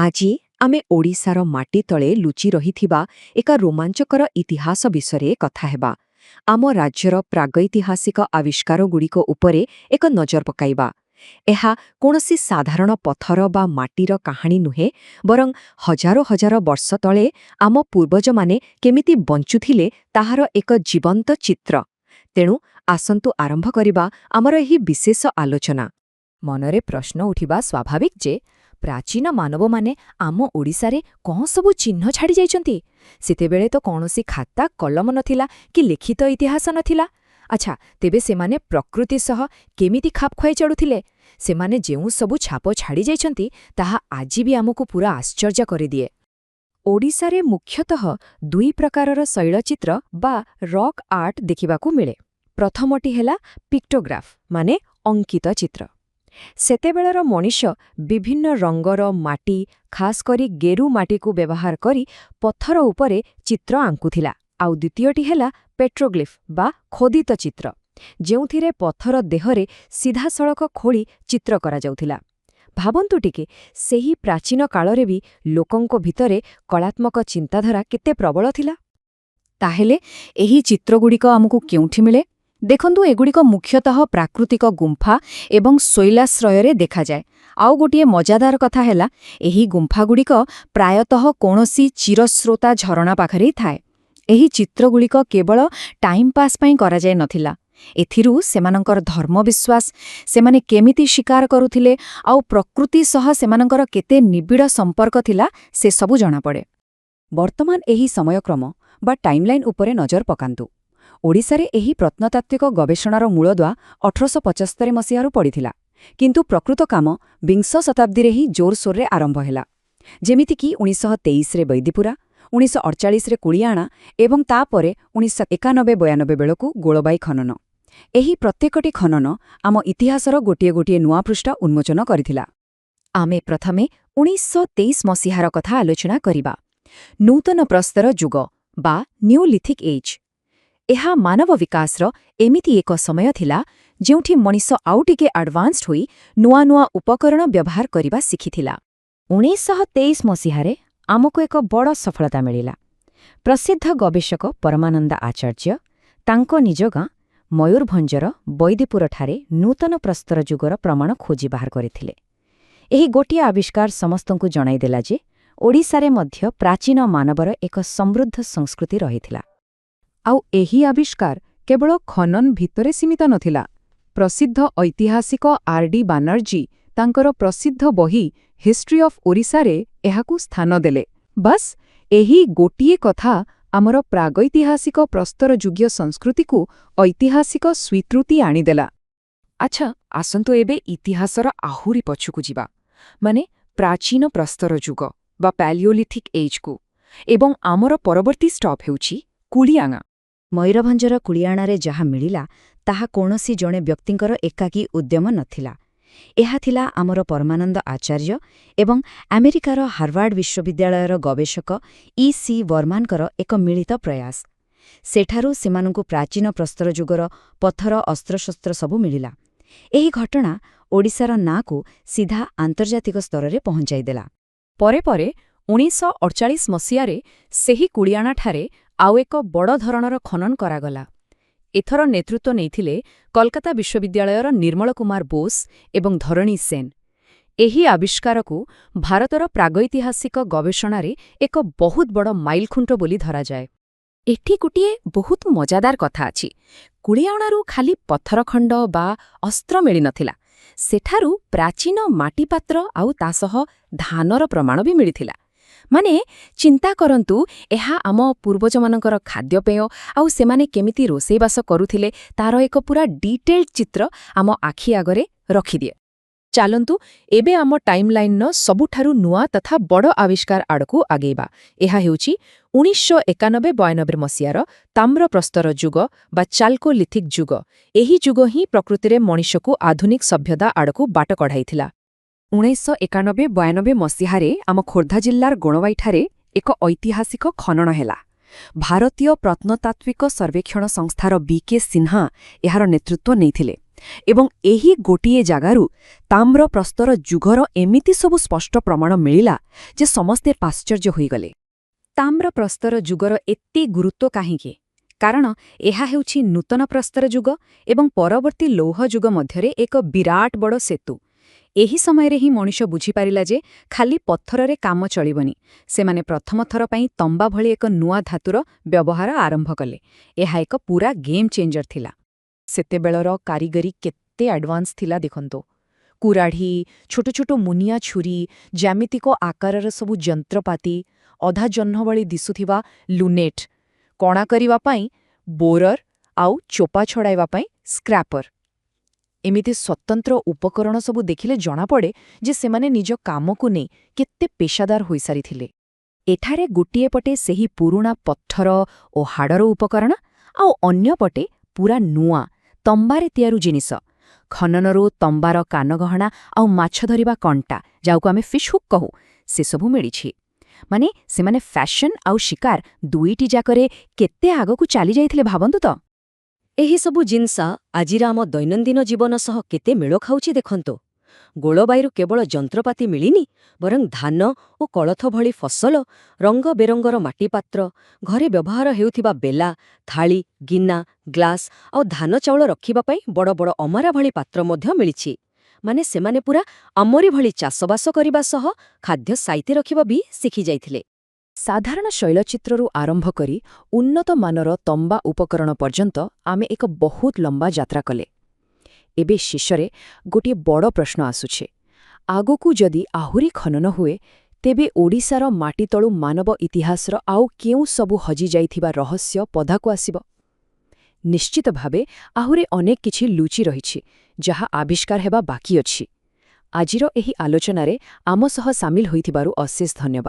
ଆଜି ଆମେ ଓଡ଼ିଶାର ମାଟି ତଳେ ଲୁଚି ରହିଥିବା ଏକ ରୋମାଞ୍ଚକର ଇତିହାସ ବିଷୟରେ କଥା ହେବା। ଆମ ରାଜ୍ୟର ପ୍ରାଗୈତିହାସିକ ଆବିଷ୍କାରଗୁଡ଼ିକ ଉପରେ ଏକ ନଜର ପକାଇବା। ଏହା କୌଣସି ସାଧାରଣ ପଥର ବା ମାଟିର କାହାଣୀ ନୁହେଁ, ବରଂ ହଜାର ହଜାର ବର୍ଷ ତଳେ ଆମ ପୂର୍ବଜମାନେ କେମିତି ବଞ୍ଚୁଥିଲେ ତାହାର ଏକ ଜୀବନ୍ତ ଚିତ୍ର। ତେଣୁ ଆସନ୍ତୁ ଆରମ୍ଭ କରିବା ଆମର ଏହି ବିଶେଷ ଆଲୋଚନା। ମନରେ ପ୍ରଶ୍ନ ଉଠିବା ସ୍ୱାଭାବିକ ଯେ ପ୍ରାଚୀନ ମାନବମାନେ ଆମ ଓଡ଼ିଶାରେ କଣ ସବୁ ଚିହ୍ନ ଛାଡ଼ି ଯାଇଛନ୍ତି? ସେତେବେଳେ ତ କୌଣସି ଖାତା କଲମ ନଥିଲା କି ଲିଖିତ ଇତିହାସ ନଥିଲା। ଆଚ୍ଛା, ତେବେ ସେମାନେ ପ୍ରକୃତି ସହ କେମିତି ଖାପ ଖୁଆଇ ଚଳୁଥିଲେ? ସେମାନେ ଯେଉଁ ସବୁ ଛାପ ଛାଡ଼ି ଯାଇଛନ୍ତି, ତାହା ଆଜି ବି ଆମକୁ ପୂରା ଆଶ୍ଚର୍ଯ୍ୟ କରିଦିଏ। ଓଡ଼ିଶାରେ ମୁଖ୍ୟତଃ ଦୁଇ ପ୍ରକାରର ଶୈଳଚିତ୍ର ବା ରକ୍ ଆର୍ଟ ଦେଖିବାକୁ ମିଳେ। ପ୍ରଥମଟି ହେଲା ପିକ୍ଟୋଗ୍ରାଫ, ମାନେ ଅଙ୍କିତ ଚିତ୍ର। ସେତେବେଳର ମଣିଷ ବିଭିନ୍ନ ରଙ୍ଗର ମାଟି, ଖାସ୍ କରି ଗେରୁ ମାଟିକୁ ବ୍ୟବହାର କରି ପଥର ଉପରେ ଚିତ୍ର ଆଙ୍କୁଥିଲା। ଆଉ ଦ୍ୱିତୀୟଟି ହେଲା ପେଟ୍ରୋଗ୍ଲିଫ୍ ବା ଖୋଦିତ ଚିତ୍ର, ଯେଉଁଥିରେ ପଥର ଦେହରେ ସିଧାସଳଖ ଖୋଳି ଚିତ୍ର କରାଯାଉଥିଲା। ଭାବନ୍ତୁ ଟିକେ, ସେହି ପ୍ରାଚୀନ କାଳରେ ବି ଲୋକଙ୍କ ଭିତରେ କଳାତ୍ମକ ଚିନ୍ତାଧାରା କେତେ ପ୍ରବଳ ଥିଲା! ତାହେଲେ ଏହି ଚିତ୍ରଗୁଡ଼ିକ ଆମକୁ କେଉଁଠି ମିଳେ? ଦେଖନ୍ତୁ, ଏଗୁଡ଼ିକ ମୁଖ୍ୟତଃ ପ୍ରାକୃତିକ ଗୁମ୍ଫା ଏବଂ ଶୈଳାଶ୍ରୟରେ ଦେଖାଯାଏ। ଆଉ ଗୋଟିଏ ମଜାଦାର କଥା ହେଲା, ଏହି ଗୁମ୍ଫାଗୁଡ଼ିକ ପ୍ରାୟତଃ କୌଣସି ଚିରସ୍ରୋତା ଝରଣା ପାଖରେ ଥାଏ। ଏହି ଚିତ୍ରଗୁଡ଼ିକ କେବଳ ଟାଇମ୍ ପାସ୍ ପାଇଁ କରାଯାଇ ନଥିଲା। ଏଥିରୁ ସେମାନଙ୍କର ଧର୍ମବିଶ୍ୱାସ, ସେମାନେ କେମିତି ଶିକାର କରୁଥିଲେ ଆଉ ପ୍ରକୃତି ସହ ସେମାନଙ୍କର କେତେ ନିବିଡ଼ ସମ୍ପର୍କ ଥିଲା, ସେସବୁ ଜଣାପଡ଼େ। ବର୍ତ୍ତମାନ ଏହି ସମୟକ୍ରମ ବା ଟାଇମ୍ଲାଇନ୍ ଉପରେ ନଜର ପକାନ୍ତୁ। ଓଡ଼ିଶାରେ ଏହି ପ୍ରତ୍ନତାତ୍ତ୍ୱିକ ଗବେଷଣାର ମୂଳଦୁଆ 1875 ମସିହାରୁ ପଡ଼ିଥିଲା, କିନ୍ତୁ ପ୍ରକୃତ କାମ ବିଂଶ ଶତାବ୍ଦୀରେ ହିଁ ଜୋରସୋରରେ ଆରମ୍ଭ ହେଲା। ଯେମିତିକି 1923ରେ ବୈଦିପୁରା, 1948ରେ କୁଳିଆଣା ଏବଂ ତାପରେ 1991-92 ବେଳକୁ ଗୋଳବାଇ ଖନନ। ଏହି ପ୍ରତ୍ୟେକଟି ଖନନ ଆମ ଇତିହାସର ଗୋଟିଏ ଗୋଟିଏ ନୂଆ ପୃଷ୍ଠା ଉନ୍ମୋଚନ କରିଥିଲା। ଆମେ ପ୍ରଥମେ 1923 ମସିହାର କଥା ଆଲୋଚନା କରିବା, ନୂତନ ପ୍ରସ୍ତର ଯୁଗ ବା ନ୍ୟୁଲିଥିକ୍ ଏଜ୍। ଏହା ମାନବ ବିକାଶର ଏମିତି ଏକ ସମୟ ଥିଲା, ଯେଉଁଠି ମଣିଷ ଆଉ ଟିକେ ଆଡଭାନ୍ସଡ୍ ହୋଇ ନୂଆ ନୂଆ ଉପକରଣ ବ୍ୟବହାର କରିବା ଶିଖିଥିଲା। 1923 ମସିହାରେ ଆମକୁ ଏକ ବଡ଼ ସଫଳତା ମିଳିଲା। ପ୍ରସିଦ୍ଧ ଗବେଷକ ପରମାନନ୍ଦ ଆଚାର୍ଯ୍ୟ ତାଙ୍କ ନିଜ ଗାଁ ମୟୂରଭଞ୍ଜର ବୈଦିପୁରଠାରେ ନୂତନ ପ୍ରସ୍ତର ଯୁଗର ପ୍ରମାଣ ଖୋଜି ବାହାର କରିଥିଲେ। ଏହି ଗୋଟିଏ ଆବିଷ୍କାର ସମସ୍ତଙ୍କୁ ଜଣାଇଦେଲା ଯେ ଓଡ଼ିଶାରେ ମଧ୍ୟ ପ୍ରାଚୀନ ମାନବର ଏକ ସମୃଦ୍ଧ ସଂସ୍କୃତି ରହିଥିଲା। ଆଉ ଏହି ଆବିଷ୍କାର କେବଳ ଖନନ ଭିତରେ ସୀମିତ ନଥିଲା। ପ୍ରସିଦ୍ଧ ଐତିହାସିକ ଆର୍ ଡି ବାନାର୍ଜୀ ତାଙ୍କର ପ୍ରସିଦ୍ଧ ବହି ହିଷ୍ଟ୍ରି ଅଫ୍ ଓଡ଼ିଶାରେ ଏହାକୁ ସ୍ଥାନ ଦେଲେ। ବାସ୍, ଏହି ଗୋଟିଏ କଥା ଆମର ପ୍ରାଗୈତିହାସିକ ପ୍ରସ୍ତରଯୁଗୀୟ ସଂସ୍କୃତିକୁ ଐତିହାସିକ ସ୍ୱୀକୃତି ଆଣିଦେଲା। ଆଚ୍ଛା, ଆସନ୍ତୁ ଏବେ ଇତିହାସର ଆହୁରି ପଛକୁ ଯିବା, ମାନେ ପ୍ରାଚୀନ ପ୍ରସ୍ତର ଯୁଗ ବା ପ୍ୟାଲିଓଲିଥିକ୍ ଏଜ୍କୁ, ଏବଂ ଆମର ପରବର୍ତ୍ତୀ ଷ୍ଟପ୍ ହେଉଛି କୁଳିଆଣା। ମୟୂରଭଞ୍ଜର କୁଳିଆଣାରେ ଯାହା ମିଳିଲା, ତାହା କୌଣସି ଜଣେ ବ୍ୟକ୍ତିଙ୍କର ଏକାକୀ ଉଦ୍ୟମ ନଥିଲା। ଏହା ଥିଲା ଆମର ପରମାନନ୍ଦ ଆଚାର୍ଯ୍ୟ ଏବଂ ଆମେରିକାର ହାର୍ଭାର୍ଡ ବିଶ୍ୱବିଦ୍ୟାଳୟର ଗବେଷକ ଇ ସି ବର୍ମାନଙ୍କର ଏକ ମିଳିତ ପ୍ରୟାସ। ସେଠାରୁ ସେମାନଙ୍କୁ ପ୍ରାଚୀନ ପ୍ରସ୍ତର ଯୁଗର ପଥର ଅସ୍ତ୍ରଶସ୍ତ୍ର ସବୁ ମିଳିଲା। ଏହି ଘଟଣା ଓଡ଼ିଶାର ନାଁକୁ ସିଧା ଆନ୍ତର୍ଜାତିକ ସ୍ତରରେ ପହଞ୍ଚାଇଦେଲା। ପରେ ପରେ 1948 ମସିହାରେ ସେହି କୁଳିଆଣାଠାରେ ଆଉ ଏକ ବଡ଼ ଧରଣର ଖନନ କରାଗଲା। ଏଥର ନେତୃତ୍ୱ ନେଇଥିଲେ କଲକାତା ବିଶ୍ୱବିଦ୍ୟାଳୟର ନିର୍ମଳ କୁମାର ବୋଷ ଏବଂ ଧରଣୀ ସେନ୍। ଏହି ଆବିଷ୍କାରକୁ ଭାରତର ପ୍ରାଗୈତିହାସିକ ଗବେଷଣାରେ ଏକ ବହୁତ ବଡ଼ ମାଇଲଖୁଣ୍ଟ ବୋଲି ଧରାଯାଏ। ଏଠି ଗୋଟିଏ ବହୁତ ମଜାଦାର କଥା ଅଛି। କୁଳିଆଣାରୁ ଖାଲି ପଥରଖଣ୍ଡ ବା ଅସ୍ତ୍ର ମିଳିନଥିଲା, ସେଠାରୁ ପ୍ରାଚୀନ ମାଟିପାତ୍ର ଆଉ ତା ସହ ଧାନର ପ୍ରମାଣ ବି ମିଳିଥିଲା। ମାନେ ଚିନ୍ତା କରନ୍ତୁ, ଏହା ଆମ ପୂର୍ବଜମାନଙ୍କର ଖାଦ୍ୟପେୟ ଆଉ ସେମାନେ କେମିତି ରୋଷେଇବାସ କରୁଥିଲେ, ତାର ଏକ ପୂରା ଡିଟେଲ୍ଡ ଚିତ୍ର ଆମ ଆଖି ଆଗରେ ରଖିଦିଏ। ଚାଲନ୍ତୁ ଏବେ ଆମ ଟାଇମ୍ଲାଇନ୍ର ସବୁଠାରୁ ନୂଆ ତଥା ବଡ଼ ଆବିଷ୍କାର ଆଡ଼କୁ ଆଗେଇବା। ଏହା ହେଉଛି 1991-92 ମସିହାର ତାମ୍ରପ୍ରସ୍ତର ଯୁଗ ବା ଚାଲ୍କୋଲିଥିକ୍ ଯୁଗ। ଏହି ଯୁଗ ହିଁ ପ୍ରକୃତିରେ ମଣିଷକୁ ଆଧୁନିକ ସଭ୍ୟତା ଆଡ଼କୁ ବାଟ କଢ଼ାଇଥିଲା। 1991-92 ମସିହାରେ ଆମ ଖୋର୍ଦ୍ଧା ଜିଲ୍ଲାର ଗୋଣବାଇଠାରେ ଏକ ଐତିହାସିକ ଖନନ ହେଲା। ଭାରତୀୟ ପ୍ରତ୍ନତାତ୍ତ୍ୱିକ ସର୍ବେକ୍ଷଣ ସଂସ୍ଥାର ବି କେ ସିହ୍ନା ଏହାର ନେତୃତ୍ୱ ନେଇଥିଲେ। ଏବଂ ଏହି ଗୋଟିଏ ଜାଗାରୁ ତାମ୍ରପ୍ରସ୍ତର ଯୁଗର ଏମିତି ସବୁ ସ୍ପଷ୍ଟ ପ୍ରମାଣ ମିଳିଲା ଯେ ସମସ୍ତେ ଆଶ୍ଚର୍ଯ୍ୟ ହୋଇଗଲେ। ତାମ୍ରପ୍ରସ୍ତର ଯୁଗର ଏତେ ଗୁରୁତ୍ୱ କାହିଁକି? କାରଣ ଏହା ହେଉଛି ନୂତନ ପ୍ରସ୍ତର ଯୁଗ ଏବଂ ପରବର୍ତ୍ତୀ ଲୌହ ଯୁଗ ମଧ୍ୟରେ ଏକ ବିରାଟ ବଡ଼ ସେତୁ। ଏହି ସମୟରେ ହିଁ ମଣିଷ ବୁଝିପାରିଲା ଯେ ଖାଲି ପଥରରେ କାମ ଚଳିବନି। ସେମାନେ ପ୍ରଥମ ଥର ପାଇଁ ତମ୍ବା ଭଳି ଏକ ନୂଆ ଧାତୁର ବ୍ୟବହାର ଆରମ୍ଭ କଲେ। ଏହା ଏକ ପୂରା ଗେମ୍ ଚେଞ୍ଜର ଥିଲା। ସେତେବେଳର କାରିଗରୀ କେତେ ଆଡଭାନ୍ସ ଥିଲା ଦେଖନ୍ତୁ। କୁରାଢ଼ୀ, ଛୋଟ ଛୋଟ ମୁନିଆ ଛୁରୀ, ଜ୍ୟାମିତିକ ଆକାରର ସବୁ ଯନ୍ତ୍ରପାତି, ଅଧା ଜହ୍ନ ଭଳି ଦିଶୁଥିବା ଲୁନେଟ୍, କଣା କରିବା ପାଇଁ ବୋରର ଆଉ ଚୋପା ଛଡ଼ାଇବା ପାଇଁ ସ୍କ୍ରାପର। ଏମିତି ସ୍ୱତନ୍ତ୍ର ଉପକରଣ ସବୁ ଦେଖିଲେ ଜଣାପଡ଼େ ଯେ ସେମାନେ ନିଜ କାମକୁ ନେଇ କେତେ ପେଶାଦାର ହୋଇସାରିଥିଲେ। ଏଠାରେ ଗୋଟିଏ ପଟେ ସେହି ପୁରୁଣା ପଥର ଓ ହାଡ଼ର ଉପକରଣ ଆଉ ଅନ୍ୟପଟେ ପୂରା ନୂଆ ତମ୍ବାରେ ତିଆରି ଜିନିଷ। ଖନନରୁ ତମ୍ବାର କାନଗହଣା ଆଉ ମାଛ ଧରିବା କଣ୍ଟା, ଯାହାକୁ ଆମେ ଫିଶ୍ ହୁକ୍ କହୁ, ସେସବୁ ମିଳିଛି। ମାନେ ସେମାନେ ଫ୍ୟାସନ୍ ଆଉ ଶିକାର ଦୁଇଟି ଯାକରେ କେତେ ଆଗକୁ ଚାଲିଯାଇଥିଲେ ଭାବନ୍ତୁ ତ! ଏହିସବୁ ଜିନିଷ ଆଜିର ଆମ ଦୈନନ୍ଦିନ ଜୀବନ ସହ କେତେ ମେଳ ଖାଉଛି ଦେଖନ୍ତୁ। ଗୋଳବାଇରୁ କେବଳ ଯନ୍ତ୍ରପାତି ମିଳିନି, ବରଂ ଧାନ ଓ କଳଥ ଭଳି ଫସଲ, ରଙ୍ଗ ବେରଙ୍ଗର ମାଟିପାତ୍ର, ଘରେ ବ୍ୟବହାର ହେଉଥିବା ବେଲା, ଥାଳି, ଗିନା, ଗ୍ଲାସ୍ ଆଉ ଧାନ ଚାଉଳ ରଖିବା ପାଇଁ ବଡ଼ ବଡ଼ ଅମାରା ଭଳି ପାତ୍ର ମଧ୍ୟ ମିଳିଛି। ମାନେ ସେମାନେ ପୂରା ଆମରି ଭଳି ଚାଷବାସ କରିବା ସହ ଖାଦ୍ୟ ସାଇତି ରଖିବା ବି ଶିଖିଯାଇଥିଲେ। ସାଧାରଣ ଶୈଳଚିତ୍ରରୁ ଆରମ୍ଭ କରି ଉନ୍ନତ ମାନର ତମ୍ବା ଉପକରଣ ପର୍ଯ୍ୟନ୍ତ ଆମେ ଏକ ବହୁତ ଲମ୍ବା ଯାତ୍ରା କଲେ। ଏବେ ଶେଷରେ ଗୋଟିଏ ବଡ଼ ପ୍ରଶ୍ନ ଆସୁଛି। ଆଗକୁ ଯଦି ଆହୁରି ଖନନ ହୁଏ, ତେବେ ଓଡ଼ିଶାର ମାଟିତଳୁ ମାନବ ଇତିହାସର ଆଉ କେଉଁ ସବୁ ହଜିଯାଇଥିବା ରହସ୍ୟ ପଦାକୁ ଆସିବ? ନିଶ୍ଚିତ ଭାବେ ଆହୁରି ଅନେକ କିଛି ଲୁଚି ରହିଛି, ଯାହା ଆବିଷ୍କାର ହେବା ବାକି ଅଛି। ଆଜିର ଏହି ଆଲୋଚନାରେ ଆମ ସହ ସାମିଲ ହୋଇଥିବାରୁ ଅଶେଷ ଧନ୍ୟବାଦ।